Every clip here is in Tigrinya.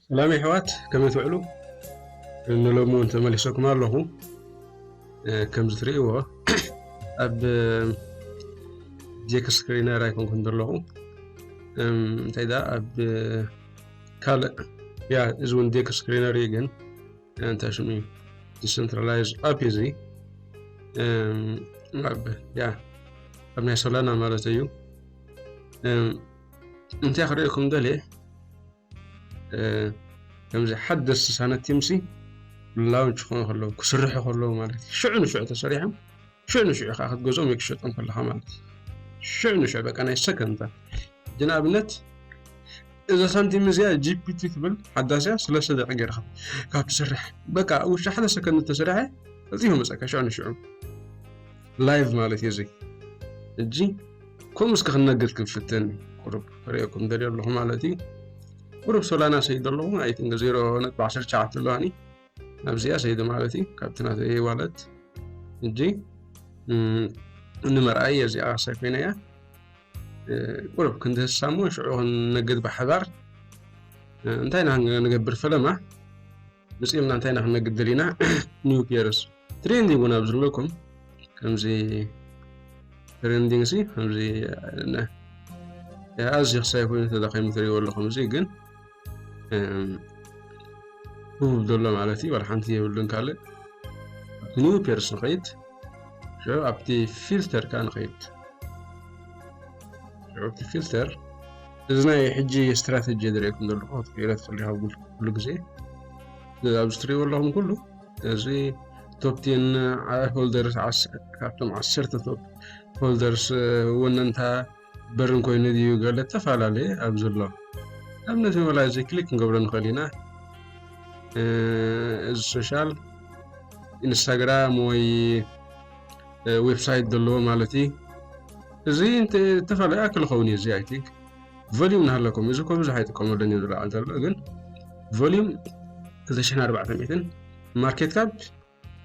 ሰላም ኣሕዋት፣ ከመይ ትውዕሉ? ንሎሚ እውን ተመሊሰኩም ኣለኹ። ከምዚ ትርእይዎ ኣብ ዴክ ስክሪነር ኣይኮንኩን ዘለኹ። እንታይ ዳ ኣብ ካልእ፣ ያ፣ እዚ እውን ዴክ ስክሪነር እዩ፣ ግን እንታይ ሽሙ እዩ? ዲሰንትራላይዝ ኣፕ እዩ እዚ። ኣብ፣ ያ፣ ኣብ ናይ ሶላና ማለት እዩ። እንታይ ክርእየኩም ደልየ፣ ከምዚ ሓደስቲ ሳነቲምሲ ላውንች ክኾኑ ከለዉ፣ ክስርሑ ከለዉ ማለት እዩ። ሽዑ ንሽዑ ተሰሪሖም፣ ሽዑ ንሽዑ ከዓ ክትገዝኦም ወይ ክሸጦም ከለኻ ማለት እዩ። ሽዑ ንሽዑ፣ በቃ፣ ናይ ሰከንድ። ሕጂ ንኣብነት እዛ ሳንቲም እዚኣ ጂ ፒ ቲ ትብል ሓዳስ እያ፣ ሰለስተ ደቂቕ ገይርኻ ካብ ትስርሕ፣ በቃ፣ ውሽጢ ሓደ ሰከንድ ተሰሪሐ ቀልጢፉ መጸካ፣ ሽዑ ንሽዑ ላይቭ ማለት እዩ እዚ። ሕጂ ከምኡ እስከ ክነግድ ክንፍትን፣ ቁሩብ ክርእየኩም ደልየ ኣለኹ ማለት እዩ። ቁሩብ ሶላና ሰይድ ኣለኹ፣ ኣይ ቲንክ ዜሮ ነጥቢ ዓሰርተ ትሽዓተ ኣለዋኒ። ኣብዚኣ ሰይድ ማለት እዩ፣ ካብቲ ናተይ ዋለት። ሕጂ፣ እም፣ ንምርኣይ እዚኣ ሳይ ኮይና እያ። እ፣ ቁሩብ ክንድህሳ እሞ ሽዑ ክንነግድ ብሓባር። እ፣ እንታይ ኢና ክንገብር ፈለማ? መጺእና እንታይ ኢና ክነግድ ደሊና? ኒው ፔርስ። ትሬንዲንግ እውን ኣብ ዘለኩም፣ ከምዚ ትሬንዲንግ ሲ፣ ከምዚ፣ ነ-፣ ኣዝዩ ክሳይ ኮይኑ ተዳኺሙ ትርእይዎ ኣለኹም። እዚ ግን፣ እም፣ ህቡብ ዘሎ ማለት እዩ፣ ዋላ ሓንቲ የብሉን ካልእ። ኣብቲ ኒው ፔርስ ንኸይድ፣ ሽዑ ኣብቲ ፊልተር ከኣ ንኸይድ። ሽዑ ኣብቲ ፊልተር፣ እዚ ናይ ሕጂ ስትራተጂ ዝርእየኩም ዘለኹ፣ ክትቅይሮ ትኽእሉ ኢኹም ኩሉ፣ ኩሉ ግዜ። ኣብዚ ትርእይዎ ኣለኹም ኩሉ፣ እዚ ቶፕ ቴን ሆልደርስ፣ ዓስ-፣ ካብቶም ዓሰርተ ቶፕ ሆልደርስ፣ ወነንታ በርን ኮይኑ ድዩ፣ ገለ ተፈላለየ ኣብዚ ኣሎ። ኣብነት ወላ እዚ ክሊክ ክንገብሮ ንኽእል ኢና። እ፣ እዚ ሶሻል፣ ኢንስታግራም ወይ፣ እ፣ ዌብሳይት ዘለዎ ማለት እዩ። እዚ እንተ-፣ ተፈላለየ ክኸውን እዩ እዚ፣ ኣይ ቲንክ። ቮሊዩም እናሃለኩም፣ እዚ እኮ ብዙሕ ኣይጥቀመሉን እዩ ዝለዓል ዘሎ፣ ግን ቮሊዩም ክልተ ሽሕን ኣርባዕተ ሚእትን፣ ማርኬት ካፕ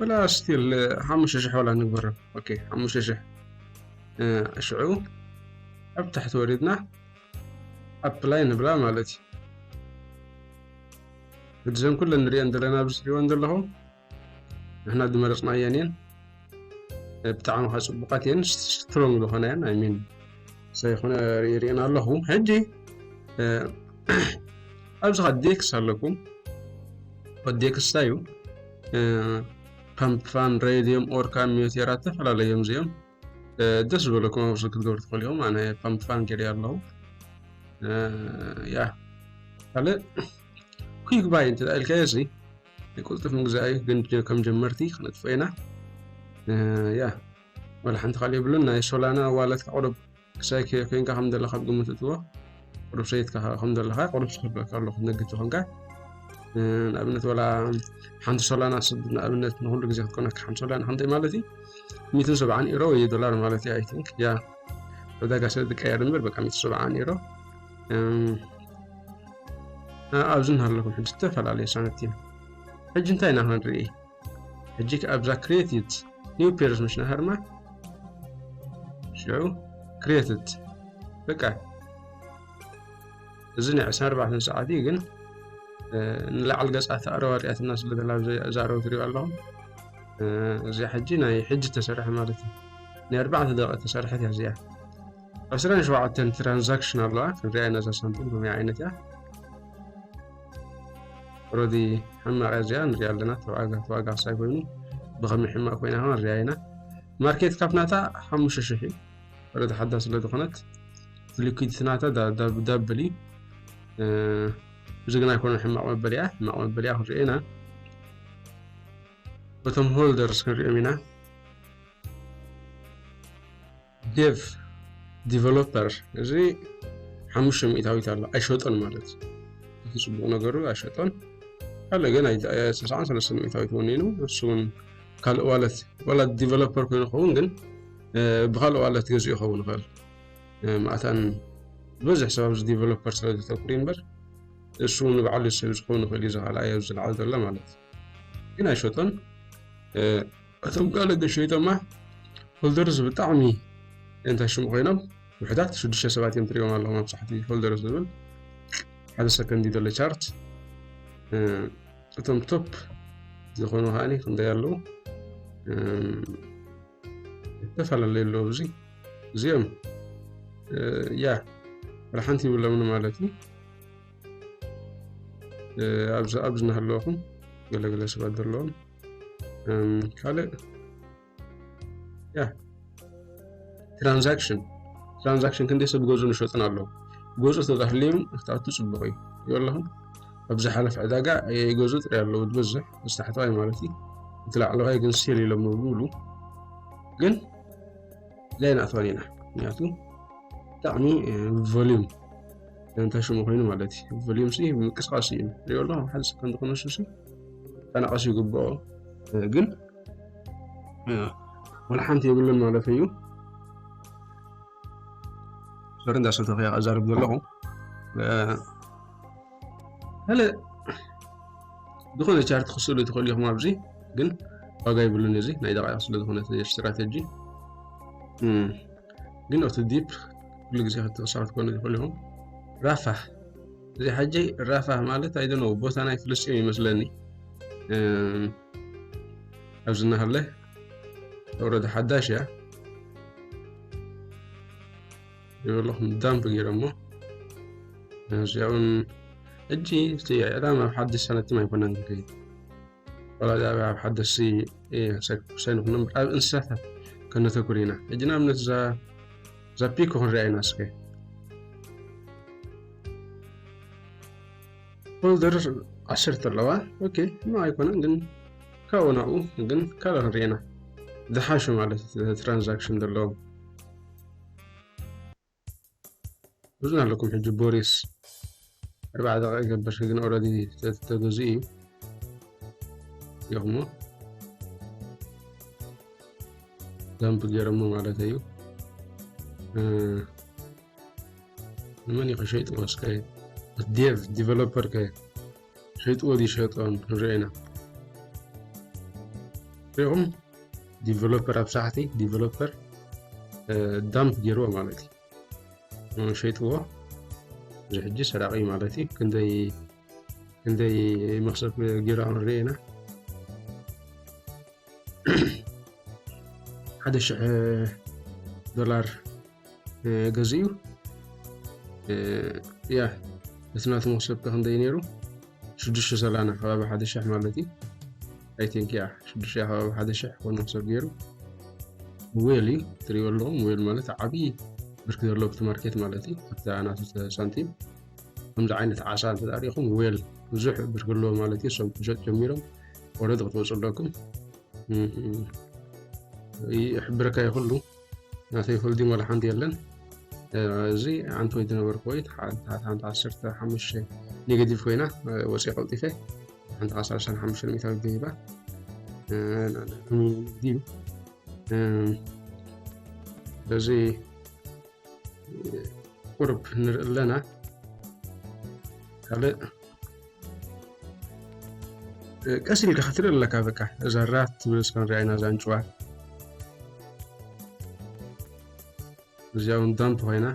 ወላ ስቲል ሓሙሽተ ሽሕ ወላ ንግበሮ። ኦኬ፣ ሓሙሽተ ሽሕ። እ፣ ሽዑ ኣብ ታሕቲ ወሪድና ኣፕላይ ንብላ ማለት እዩ። እዘን ኩለን ንሪአን ዘለና ኣብዚ ትሪእወን ዘለኹም ንሕና ዝመረፅናየን እየን። እ፣ ብጣዕሚ ከዓ ፅቡቃት እየን፣ ስትሮንግ ዝኾና እየን። ኣይ ሚን፣ ዘይኮነ ርኢ-፣ ሪእና ኣለኹ። ሕጂ፣ እ፣ ኣብዚ ኸዓ ዴክስ ኣለኩም። ዴክስ እንታይ እዩ? እ፣ ፓምፕ ፋን፣ ሬድዮም፣ ኦርካ፣ ሚዮቴራ፣ ዝተፈላለዩ እዮም እዚኦም። እ፣ ደስ ዝበለኩም ኣብ ክትገብሩ ትኽእሉ ኢኹም። ኣነ ፓምፕ ፋን ገይረ ኣለኹ። እ፣ ያ፣ ካልእ ኩይክ ባይ እንተ ኢልካዮ፣ እዚ ቅልጡፍ ምግዛእ እዩ፣ ግን ጀ-፣ ከም ጀመርቲ ክነጥፍኦ ኢና። እ፣ ያ፣ ወላ ሓንቲ ካልእ የብሉን። ናይ ሶላና ዋለት ከቕርብ ክሳይ ከ-፣ ኮይንካ ከም ዘለኻ ኣብ ግምት እትዎ፣ ቁሩብ ሰይትካ ከም ዘለኻ፣ ቁሩብ ስክፍለካ ኣሎ ክትነግድ ተኾንካ። እ፣ ንኣብነት፣ ወላ ሓንቲ ሶላና ስድ-፣ ንኣብነት፣ ንኹሉ ግዜ ክትኮነካ ሓንቲ ሶላና ክንደይ ማለት እዩ? ሚእትን ሰብዓን ኢሮ ወይ ዶላር ማለት እዩ፣ ኣይ ቲንክ። ያ፣ ዕዳጋ ስለ ዝቀየር እምበር፣ በቃ፣ ሚእትን ሰብዓን ኢሮ። እም፣ እ፣ ኣብዚ እናሃለኹም ሕጂ ዝተፈላለዩ ሳነቲም። ሕጂ እንታይ ኢና ክንርኢ? ሕጂ ኣብዛ ክሬቲት ኒው ፔርስ ምሽ ናሃርማ ሽዑ ክሬቲት በቃ፣ እዚ ናይ ዕስራን ኣርባዕተን ሰዓት እዩ፣ ግን፣ እ፣ ንላዕሊ ገጻ ተኣረዋሪያትና ስለ ዘላ ዘ-፣ ዛረቡ ትሪኡ ኣለኹም። እ፣ እዚኣ ሕጂ ናይ ሕጂ ተሰርሐ ማለት እዩ። ናይ ኣርባዕተ ደቂቕ ተሰርሐት እያ እዚኣ። ዕስራን ሸውዓተን ትራንዛክሽን ኣለዋ። ክንሪኣ ኢና እዛ ሳንቲም ከመይ ዓይነት እያ። ኦረዲ ሕማቕ እያ እዚኣ፣ ንሪኣ ኣለና። ተዋጋ፣ ተዋጋ ክሳይ ኮይኑ ብኸመይ ሕማቕ ኮይና ኸ ንሪኣ ኢና። ማርኬት ካፕ ናታ ሓሙሽተ ሽሕ እዩ። ኦረዲ ሓዳስ ስለ ዝኾነት፣ ሊኩዊዲቲ ናታ ዳ-፣ ዳ-፣ ዳብል እዩ። እ፣ እዚ ግን ኣይኮነን ሕማቕ መበል እያ። ሕማቕ መበል እያ ክንሪኦ ኢና። በቶም ሆልደርስ ክንሪኦም ኢና። ዴቭ ዲቨሎፐር፣ እዚ ሓሙሽተ ሚእታዊት ኣሎ፣ ኣይሸጦን ማለት እዩ። እቲ ጽቡቕ ነገሩ ኣይሸጦን። ካልእ ግን ኣይ-፣ ኣይ-፣ ተስዓን ሰለስተ ሚእታዊት ወኒኑ፣ እሱ እውን ካልእ ዋለት፣ ዋላ ዲቨሎፐር ኮይኑ ይኸውን ግን፣ እ፣ ብኻልእ ዋለት ገዚኡ ይኸውን ይኽእል። እ፣ ማእታን ዝበዝሕ ሰብ ኣብዚ ዲቨሎፐር ስለ ዘተኩር እዩ እምበር፣ እሱ ንባዕሉ ሰብ ዝኸውን ይኽእል እዩ፣ እዚ ካልኣይ ኣብዚ ዝለዓል ዘሎ ማለት እዩ። ግን ኣይሸጦን። እ፣ እቶም ካልእ ግን ሸይጦማ፣ ሆልደርስ ብጣዕሚ እንታይ ሽሙ ኮይኖም፣ ውሑዳት ሽዱሽተ ሰባት እዮም ትሪኦም ኣለኹም ኣብ ታሕቲ ሆልደርስ ዝብል። ሓደ ሰከንድ እዩ ዘሎ ቻርት። እቶም ቶፕ ዝኾኑ ከዓኒ ክንደይ ኣለዉ? እም፣ ዝተፈላለዩ ኣለዉ። እዚ እዚኦም፣ እ፣ ያ፣ ወላ ሓንቲ ይብሎምን ማለት እዩ። እ፣ ኣብዚ፣ ኣብዚ እናሃለኹም ገለገለ ሰባት ዘለዎም። እም፣ ካልእ፣ ያ፣ ትራንዛክሽን፣ ትራንዛክሽን ክንደይ ሰብ ገዝኡን ይሸጡን ኣለዉ። ገዝኡ ተተሃልዮም ክትኣቱ ጽቡቕ እዩ። ይበለኹም፣ ኣብ ዝሓለፈ ዕዳጋ ይገዝኡ ጥራይ ኣለዉ፣ ዝበዝሕ፣ እዚ ታሕተዋይ ማለት እዩ። እቲ ላዕለዋይ ግን ሴል ኢሎም ይብሉ። ግን ዘይንኣትወን ኢና። ምክንያቱ ብጣዕሚ፣ እ፣ ቮሊዩም፣ እንታይ ሽሙ ኮይኑ ማለት እዩ። ቮሊዩም ሲ ምንቅስቃስ እዩ። ሪኦ ኣለኹም፣ ሓደ ሰከንድ ክነሱ ሲ ተናቀስ ይግብኦ። እ፣ ግን፣ እ፣ ወላ ሓንቲ የብሉን ማለት እዩ። ሶሪ፣ እንዳሰተኹ እያ ኣዛርብ ዘለኹ። እ፣ ካልእ ዝኾነ ቻርት ክስእሉ ትኽእሉ ኢኹም ኣብዚ፣ ግን ዋጋ ይብሉን እዚ ናይ ደቃይቕ ስለ ዝኾነ እቲ ስትራተጂ። እም፣ ግን ኣብቲ ዲፕ ኩሉ ግዜ ክትሳተፉ ትኾኑ ትኽእሉ ኢኹም። ራፋህ፣ እዚ ሓጂ ራፋህ ማለት፣ I don't know፣ ቦታ ናይ ፍልስጤም ይመስለኒ። እም፣ ኣብዚ እናሃለ ወረደ ሓዳሽ እያ። ይበለኹም ዳምፕ ገይሮሞ። እዚኦም ሕጂ እቲ ዕዳም ኣብ ሓድሽ ሳንቲም ኣይኮነን ዝከይድ። ዋላ እዚኣ ኣብ ሓደሽቲ፣ እ፣ ሰ-፣ ሰይኑ ኩኖም ኣብ እንስሳታት ከነተኩር ኢና። ሕጂ ንኣብነት እዛ፣ እዛ ፒኮ ክንሪኣ ኢና እስከ። ሆልደር ዓሰርተ ኣለዋ። ኦኬ፣ ሕማቕ ኣይኮነን፣ ግን ካብኡ ናብኡ ግን ካልእ ክንርኢ ኢና። ዝሓሹ ማለት ትራንዛክሽን ዘለዎም። ብዙ ኣለኩም ሕጂ ቦሪስ ኣርባዓ ደቂቕ ይገብር፣ ግን ኦልሬዲ ተ-፣ ተገዚኡ እዩ። ይኹሞ ዳምፕ ገይሮሞ ማለት እዩ። እ፣ ንመን እዩ ከሸይጥዎ እስከ? ዴቭ ዲቨሎፐር ከ ሸይጥዎ ድዩ ሸይጥዎን ንሪኦ ኢና። ሪኹም ዲቨሎፐር ኣብ ሳሕቲ ዲቨሎፐር፣ እ፣ ዳምፕ ገይርዎ ማለት እዩ። እ፣ ሸይጥዎ። እዚ ሕጂ ሰራቂ ማለት እዩ። ክንደይ፣ ክንደይ መኽሰብ ገይሩ ንሪኦ ኢና። ሓደ ሽሕ ዶላር፣ እ፣ ገዚኡ። እ፣ ያ፣ እቲ ናቱ መኽሰብ ከ ክንደይ ነይሩ? ሽዱሽተ ሰላና ከባቢ ሓደ ሽሕ ማለት እዩ። I think፣ ያ፣ ሽዱሽተ ከባቢ ሓደ ሽሕ ኮን መኽሰብ ገይሩ። ዌል እዩ፣ ትሪእዎ ኣለኹም። ዌል ማለት ዓብዪ ብርኪ ዘለዎ ኣብቲ ማርኬት ማለት እዩ። ኣብታ ናቱ ሳንቲም ከምዚ ዓይነት ዓሳ እንተ ደኣ ሪኢኹም፣ ዌል ብዙሕ ብርኪ ኣለዎ ማለት እዩ። እሶም ክሸጥ ጀሚሮም ኦልሬዲ ክትወፁ ኣለኩም። እ፣ እ፣ ይሕብረካ ይኽሉ። ናተይ ሆልዲንግ ዋላ ሓንቲ የለን። እ፣ እዚ ኣንቶይ ዝነበርኩ ወይ ሓንቲ፣ ሓንቲ ዓሰርተ ሓሙሽተ ኔጋቲቭ ኮይና፣ እ፣ ወፂአ ቀልጢፈ። ሓንቲ ዓሰርተ ሓሙሽተ ሚእታዊት ገይባ። እ፣ ድዩ። እ፣ በዚ ቁሩብ ንርኢ ኣለና። ካልእ፣ እ፣ ቀስ ኢልካ ክትርኢ ኣለካ። በቃ እዛ ራት ትብል እስከ ንሪኣ ኢና፣ እዛ ኣንጭዋ። እዚኣ እውን ዳምፕ ኮይና።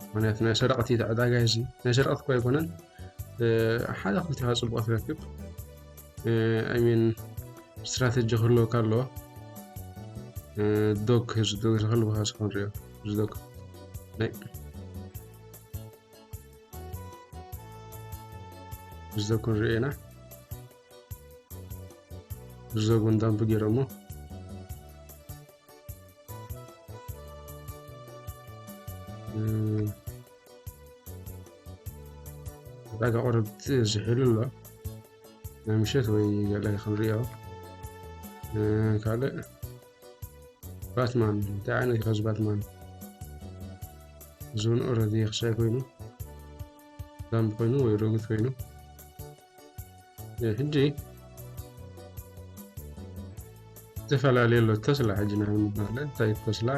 ምክንያቱ ናይ ሰረቕቲ እቲ ዕዳጋ እዚ፣ ናይ ሰረቕቲ እኮ ኣይኮነን። እ፣ ሓደ ክልቲኻ ጽቡቕ ትረክብ። እ፣ I mean፣ ስትራተጂ ክህልወካ ኣለዎ። እ፣ ዶግ፣ እዚ ዶግ እዚ ከልብኻ እስከ ንሪኦ። እዚ ዶግ። ናይ፣ እዚ ዶግ ክንሪኦ ኢና። እዚ ዶግ እውን ዳምፕ ገይሮሞ። እ፣ ዕዳጋ ቁሩብ ዝሕሉ ኣሎ። ናይ ምሸት ወይ ገለ ክንሪኦ። እ፣ ካልእ ባትማን፣ እንታይ ዓይነት እዩ ከዚ ባትማን? እዚ እውን ኦልሬዲ ክሳይ ኮይኑ፣ ዳምፕ ኮይኑ ወይ ረጉድ ኮይኑ። እ፣ ሕጂ ዝተፈላለዩ ኣሎ። ተስላ ሕጂ ናይ ምባል እንታይ ተስላ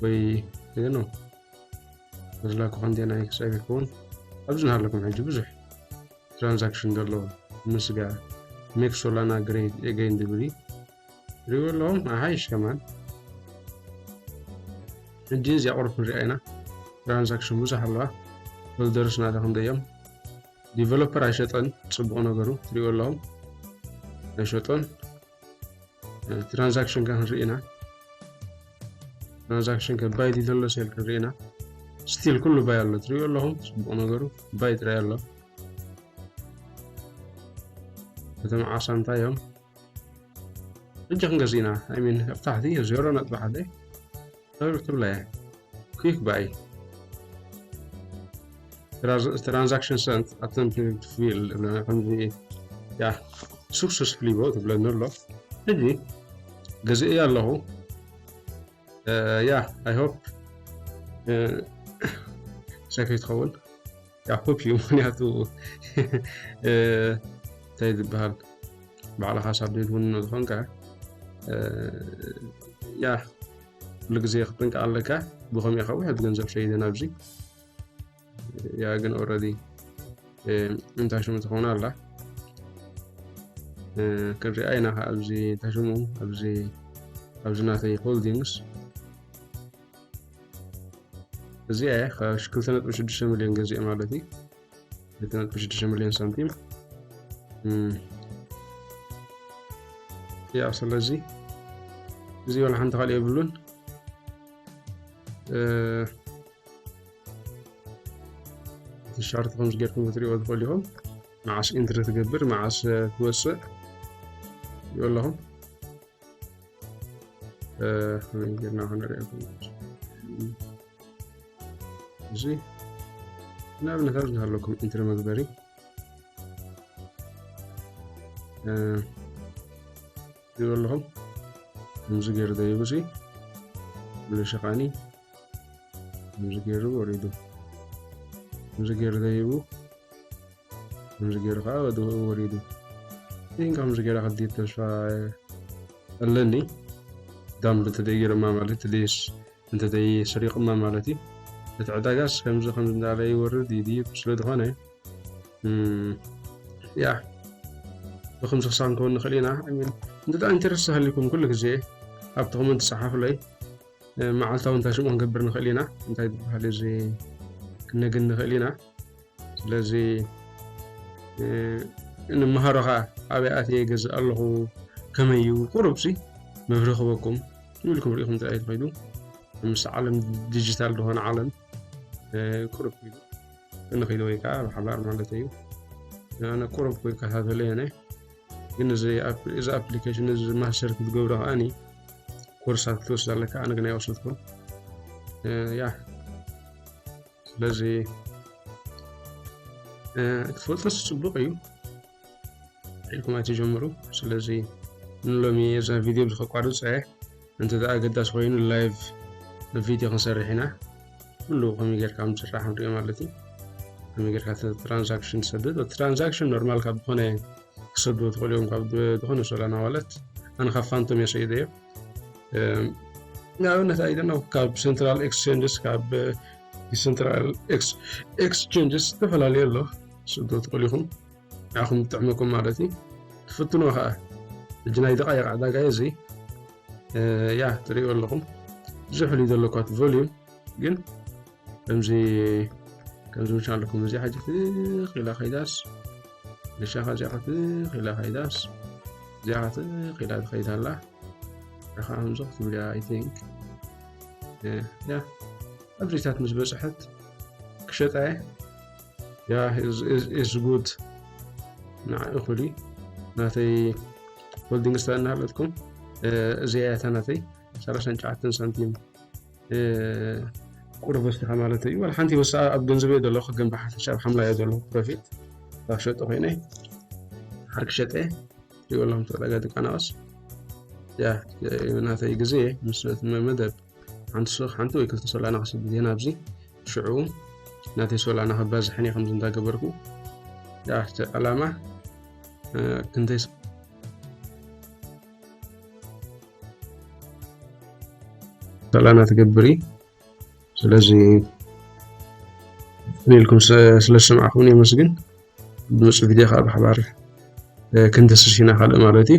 ወይ፣ you know፣ ተስላ እኮ ክንደይ ናይ ክሳይ ክኸውን ኣብዚ ናሃለኩም ሕጂ ብዙሕ ትራንዛክሽን ዘለዎ ምስጋ ሜክ ሶላና ግሬት ኤገይን ዝብል እዩ። ሪኡ ኣለዎም ኣሃይሽ ከማን። ሕጂ እዚኣ ቁሩብ ክንሪኣ ኢና። ትራንዛክሽን ብዙሕ ኣለዋ። ሆልደርስ ናታ ክንደይ እዮም? ዲቨሎፐር ኣይሸጠን። ጽቡቕ ነገሩ ትሪእዎ ኣለኹም ኣይሸጦን። ትራንዛክሽን ከ ክንርኢ ኢና። ትራንዛክሽን ከ ባይ ድዩ ዘሎ ሴል ክንርኢ ኢና። ስቲል ኩሉ ባይ ኣሎ ትሪእዎ ኣለኹም። ጽቡቕ ነገሩ ባይ ጥራይ ኣሎ። እቶም ዓሳ እንታይ እዮም? ሕጂ ክንገዝእ ኢና። I mean ኣብ ታሕቲ ዜሮ ነጥቢ ሓደ ትብላ እያ። quick buy transaction sent attempt to fill ከምዚ ያ successfully ይበው ትብለኒ ኣሎ። ሕጂ ገዚእ ኣለኹ። ያ I hope ሰክሪት ትኸውን። ያ ሆፕ እዩ። ምክንያቱ እንታይ ዝበሃል ባዕልኻ ሳብ ዘይትውንኖ ዝኾንካ ያ ኩሉ ግዜ ክትጥንቀቕ ኣለካ። ብኸምኡ ኢኻ ውሕድ ገንዘብ ሸይደ ናብዚ ያ ግን ኦረዲ እንታይ ሽሙ ትኸውን ኣላ ክንሪኣ ኢና። ከ ኣብዚ እንታይ ሽሙ ኣብዚ ኣብዚ ናተይ ሆልዲንግስ እዚኣ ክልተ ነጥቢ ሽዱሽተ ሚልዮን ገዚአ ማለት እዩ። ክልተ ነጥቢ ሽዱሽተ ሚልዮን ሳንቲም ያ ስለዚ እዚ ወላ ሓንቲ ካልእ የብሉን። እቲ ሻርት ከምዚ ጌርኩም ክትሪእዎ ትኽእሉ ኢኹም። መዓስ ኢንትሪ ትገብር መዓስ ትወፅእ ይብለኹም። ከመይ ጌርና ክንሪኦ እዚ ንኣብነት ኣብዚ ሃለኩም ኢንትሪ መግበሪ ይብለኹም። ከምዚ ገይሩ ደይቡ ሲ ብለሸቃኒ ከምዚ ገይሩ ወሪዱ ከምዚ ገይሩ ደይቡ ከምዚ ገይሩ ከዓ ወዲኡ ወሪዱ። ይህን ከምዚ ገይራ ክድይብ ተስፋ ኣለኒ። ዳምብ እንተደይገረማ ማለት ደይስ እንተደይሰሪቕማ ማለት እዩ። እቲ ዕዳጋስ ከምዚ ከምዚ እንዳለ ይወርድ ይድይብ ስለ ዝኾነ ያ ብከምዚ ክሳብ ንከውን ንኽእል ኢና። እንተ ኢንተረስት ሃሊኩም ኩሉ ግዜ ኣብቲ ኮመንት ጸሓፉለይ። መዓልታዊ እንታይ ሽሙ ክንገብር ንኽእል ኢና እንታይ ዝበሃል እዚ ክነግን ንኽእል ኢና። ስለዚ ንምሃሮኻ ኣበይ ኣትየ ገዝእ ኣለኹ ከመይ እዩ ቁሩብ ሲ መብርሂ ክበኩም ኢልኩም ርኢኹም ጥራይ ትኸይዱ። ምስ ዓለም ዲጂታል ዝኾነ ዓለም ቁሩብ ኢሉ ንኸይድ ወይ ከዓ ብሓባር ማለት እዩ። ኣነ ቁሩብ ኮይከታተለ እየ ግን እዚ ኣፕሊኬሽን እዚ ማስተር ክትገብሮ ከዓኒ ኮርሳት ክትወስድ ኣለካ። ኣነ ግን ኣይወሰድኩን። ያ ስለዚ ክትፈልጦ ጽቡቕ እዩ ኢልኩም ኣይትጀምሩ። ስለዚ ንሎሚ እዛ ቪድዮ ብዚ ከቋርጽ እየ። እንተ ደኣ ኣገዳሲ ኮይኑ ላይቭ ቪድዮ ክንሰርሕ ኢና። ኩሉ ከመይ ጌርካ ምዝራሕ ንሪኦ ማለት እዩ። ከመይ ጌርካ ትራንዛክሽን ትሰድድ ትራንዛክሽን ኖርማል ካብ ዝኾነ ክሰዱ ትኽእሉ እዮም ካብ ዝኾነ ሶላና ዋለት ኣነ ካብ ፋንቶም እየ ሰይደ እየ ንኣብነት ኣይደና ካብ ሴንትራል ኤክስቸንጅስ ካብ ዲሰንትራል ኤክስቸንጅስ ዝተፈላለዩ ኣሎ ክሰዱ ትኽእሉ ኢኹም ንዓኹም ዝጥዕመኩም ማለት እዩ ትፍትኖ ከዓ ሕጂ ናይ ደቃይቕ ዕዳጋ እዩ እዚ ያ ትሪእዎ ኣለኹም ዝሕል እዩ ዘለኳት ቮሊዩም ግን ከምዚ ከምዚ ምሻ ኣለኩም እዚኣ ሕጂ ትኽ ኢላ ከይዳስ ንሻኻ እዚኣ ትኽ ኢላ ከይዳስ እዚኣ ትኽ ኢላ ትኸይድ ኣላ ኻ ከምዚ ክትብል እያ I think ያ ኣብዚታት ምስ በፅሐት ክሸጣ እየ ያ is good ንዓ እኹሊ ናተይ ሆልዲንግ ስታ እናሃለትኩም እዚኣ እያ እታ ናተይ ሰላሳን ትሽዓተን ሳንቲም ቁሩብ ወሲኻ ማለት እዩ። ዋላ ሓንቲ ወሳ ኣብ ገንዘብ እየ ዘለኹ ግን ብሓፈሻ ኣብ ሓምላ እየ ዘለኹ ፕሮፊት ካብ ሸጠ ኮይነ ሓር ክሸጠ ይወሎም ተጠጋ ድቃናወስ ያ ናተይ ግዜ ምስ መደብ ሓንቲ ሶ ሓንቲ ወይ ክልተ ሶላና ክስብድ እየ ናብዚ ሽዑ ናተይ ሶላና ከባዝሕን እየ ከምዚ እንዳገበርኩ ያ እቲ ዕላማ ክንደይ ሶላና ትገብር እዩ ስለዚ ኢልኩም ስለ ዝሰማዕኹም የመስግን ብመፁ ቪድዮ ከዓ ብሓባር ክንድስስ ኢና ካልእ ማለት እዩ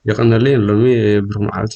የቐነለይ ሎሚ ብሩክ መዓልቲ